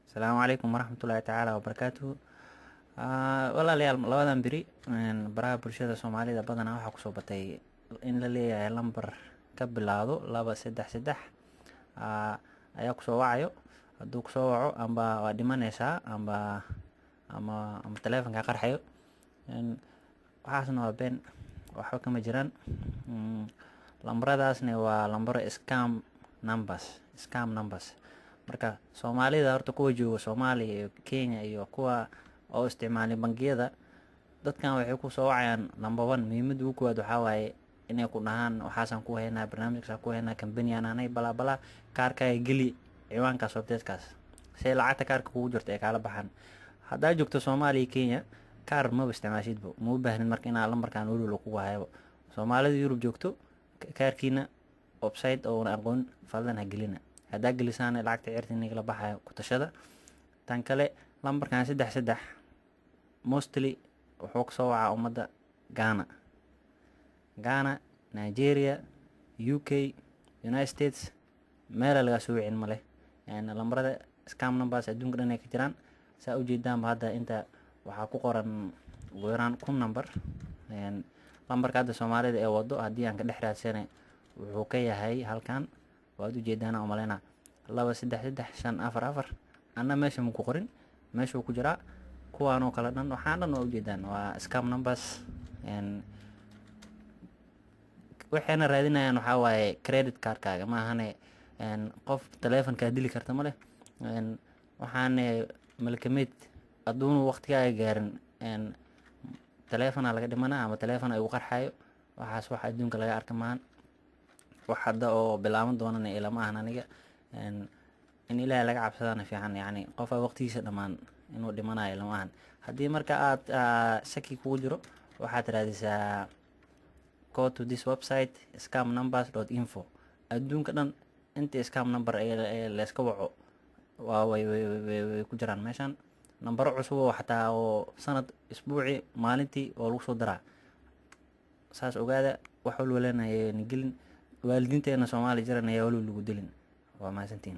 Asalaamu calaykum waraxmatullaahi tacaala wabarakaatuhu. Walaalayaal, labadan beri baraha bulshada Soomaalida badanaa waxaa kusoo batay in la leeyahay lambar ka bilaado 233 ayaa kusoo wacayo. Hadduu kusoo waco, amba waa dhimanaysaa amba ama taleefonka qarxayo. Waxaasna waa been, waxba kama jiraan. Lambaradaasna waa lambaro scam numbers, scam numbers. Marka Soomaalida horta kuwa jooga Soomaaliya iyo Kenya iyo kuwa oo isticmaalay bangiyada, dadkan waxay kusoo wacayaan, number one, muhiimadda ugu koowaad waxaa waaye inay ku dhahaan: "Waxaasaan ku haynaa, barnaamijkaasaan ku haynaa, kambaniyaan ahnay, balaa balaa, kaarkaaga geli ciwaankaas, websitekaas," si lacagta kaarka kugu jirto ay kaala baxaan. Haddaa joogto Soomaaliya, Kenya, kaar maba isticmaashidba, ma u baahnid marka inaa lambarkan welwel kugu hayabo. Soomaalida Yurub joogto, kaarkiina website oona aqoon fadlan ha gelina. Haddaa gelisaana, lacagta ceerta inagala baxayo ku tashada. Tan kale, lambarkan 33 mostly wuxuu kasoo wacaa ummadda Ghana, Nigeria, UK, United States. Meela lagaa soo wicin ma leh. Lambarada scam numbers adduunka dhan ay ka jiraan. Saa ujeedaanba hadda inta waxaa ku qoran ugu yaraan 1000 number. Lambarka hadda Soomaalida ee wado, haddii aan ka dhex raadsanay, wuxuu ka yahay halkan, waad ujeedaana umaleyna, 233544. Anna meesha maku qorin, meeshuu ku jiraa. Kuwaan oo kale dhan, waxaan dhan waa ujeedaan, waa scam numbers. Waxayna raadinayaan waxaa waaye credit cardkaaga, ma ahane qof taleefonkaa dili karta ma leh. Waxaane malkameed hadduunu waqtigaaga gaarin, taleefonaa laga dhimanaa ama taleefon ay ugu qarxayo. Waxaas wax adduunka laga arka maahan, wax hadda oo bilaaban doonana ilama ahan aniga. In Ilaahay laga cabsadana fiican, yacni qofa waqtigiisa dhammaan inuu dhimanayo lama ahan. Haddii marka aad shaki kugu jiro, waxaad raadisaa, go to this website, scamnumbers.info. Adduunka dhan inta scam number ee layska waco waa way ku jiraan meeshan. Nambaro cusub oo xataa oo sanad, isbuuci, maalintii oo lagu soo daraa. Saas ogaada, wax walwalana gelin. Waalidiinteena Soomaali jiran ayaa waliba lagu dilin. Waa mahadsantihin.